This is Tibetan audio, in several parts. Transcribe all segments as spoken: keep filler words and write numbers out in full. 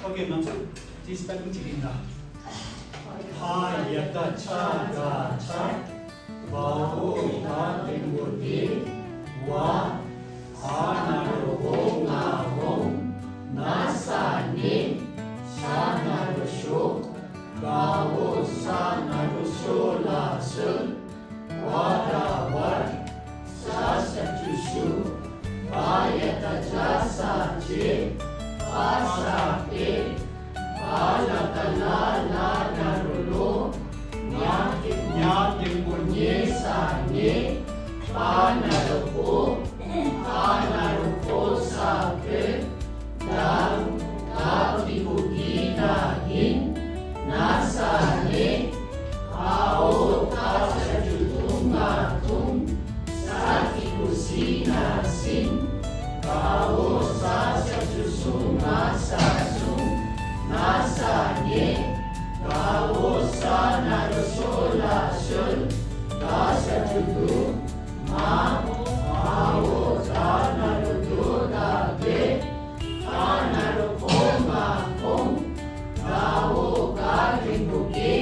ཨོ་ཁེ། ང་ཚོ་དེ་སྤེ་ལིང་ཅིག་ཡིན་ད། ཕ་ཡ་བཏགས་ཕྱ་ག་ཕྱར། བ་འོག་ག་འགྲེང་བུ་བགྲེ། བ། འ་ན་རོ་འོ་ང་འོང་། ན་ས་ནས། ཞ་ན་རོ་ཞོག་ག་འོག་ས་ན་རོ་སོ་ལ་སོལ། བ་ར་བར། ཞ་ཞབས་ཀྱུ་ཞུ། བ་ཡ་བཏགས་ཇ་ས་བྱེ། པ་ས་པས། བ་ལ་བཏགས་ལ་ལ་ན་རོ་ལོ། ཉ་ཉ་འགྲེང་བུ་ཉེ་ས་ཉེ། པ་ན་རོ་པོ། པ་ན་རོ་པོ་ས་པོད། ད། ད་གི་གུ་གི་ན་ཡིན། ན་ས་ནས། འ་འོག་ད་ཞབས་ཀྱུ་འཐུང་ང་འཐུང་། ས་གི་གུ་སི་ན་སིན། ག་འོག་ས་ཞབས་ཀྱུ་སུ་ང་ས་སུན། ན་ས་ནས། ག་འོག་ས་ན་རོ་ཤོ་ལ་ཤོལ། ད་ཞབས་ཀྱུ་དུ། མ། མ་འོག་ད་ན་རོ་དོ་ད་དོད། ཁ་ན་རོ་ཁོ་ང་ཁོང་། ག་འོག་ག་འགྲེང་བུ་གེ།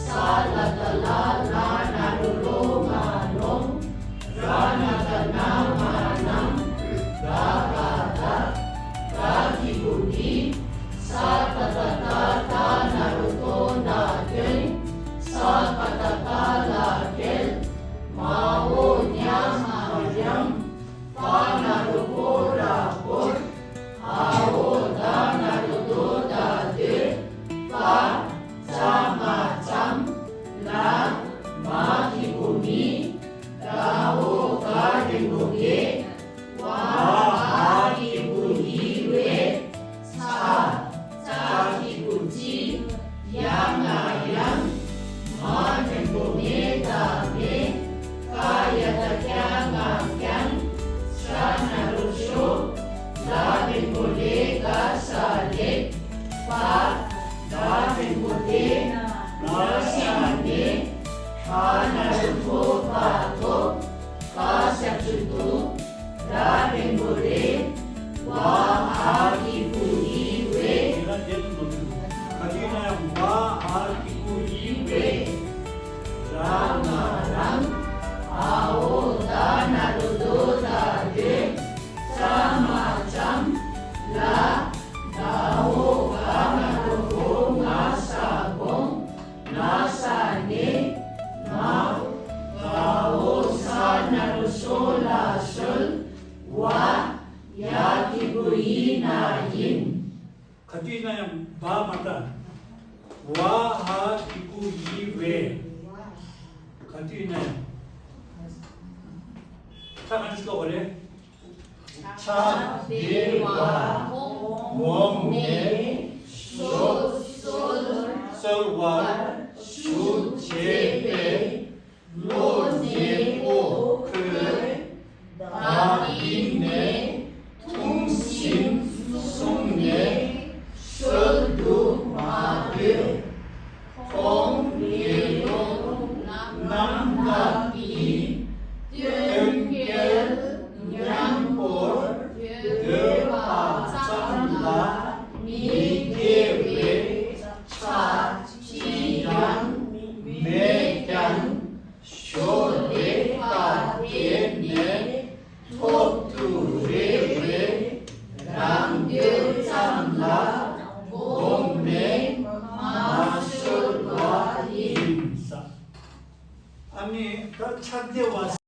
ས་ལ་བཏགས་སླ་ལ་ན་རོ་སློ་ང་སློང་། ར་ན་བཏགས་རྣ་ང་རྣམས། ད་ག་བདག་ག་གི་གུ་གི། ས་ཀ་བཏགས་སྐ་ཏ་ན་རོ་སྐོ་ད་སྐྱོན། ས་ཀ་བཏགས་སྐ་ལ་སྐྱལ། མ་འོག་ཉ་མ་ཉམས། པ་ན་རོ་པོ་ར་པོར། འ་འོག་ད་ན་རོ་དོ་ད་དོད། པ། ཙ་མ་ཙམ། ལ། མ་གི་གུ་མི། ག་འོག་ག་འགྲེང་བུ་གེ། བ་འ་གི་གུ་འི་བས། ཚ། ཚ་གི་གུ་ཚི། ཡ་ང་ཡང་། མ་འགྲེང་བུ་མེ་ད་མེ། ཀ་ཡ་བཏགས་ཀྱ་ང་ཀྱང་། ཤ་ན་རོ་ཤོ། ལ་འགྲེང་བུ་ལེ་ག་ས་ལེགས། པ། ད་འགྲེང་བུ་དེ། ན་ས་ནས། ཐ་ན་རོ་ཐོ་པ་ཐོབ། ཐ་ཞབས་ཀྱུ་ཐུ། ར་འགྲེང་བུ་རེ། བ་འ་གི་གུ་འི་བས། དེ་ལ་དེ་ལ་མ་འདུག་ག་དུས་ན་ཡང་བ་འ་གི་གུ་འི་བས། ར་ང་རང་། འ་འོག་ད་ན་རོ་དོ་ད་དོད། ཙ་མ་ཙམ། ལ། ད་འོག་ག་ན་རོ་གོ་ང་ས་དགོངས། ན་ས་ནས། མ། བ་འོག་ས་ན་རོ་སོ་ལ་སོལ། བ། ཡ་གི་གུ་ཡི་ན་ཡིན། ག་དུས་ན་ཡང་བ་མ་བཏགས། བ་འ་གི་གུ་ཡི་བས། ག་དུས་ན་ཡང་། ད་ག་འདྲ་ཞིག་ཀློག་པ་རེད། ཕྱག་བདེ་བར་འོངས་ནས་ཞོ་གསོལ་བར་ཞུ་བྱས་པས། བློ་གནས་པོ་ཁོས་བདག་གི་ནས་འཐུང་ཞིང་བསྲུངས་ནས་གསོལ་དུ་མ་འདོད། ཁོང་དགེ་སློང་རྣམ་དག་གིས་སྟོན་ཀའི་མཉམ་པོར་སྡོད་པ་ཙམ་ལ་མི་དགེ་བའི་ཆ་ཅི་ཡང་མེད་ཀྱང་། ཞོ་ལེགས་པ་དེ་ནས་ཐོབ་ཏུ་རེ་བའི་རང་འདོད་ཙམ་ལ་དགོངས་ནས་མ་གསོལ་བ་ཡིན། ཨ་ནི་ད་ཕྱག་བདེ་བ།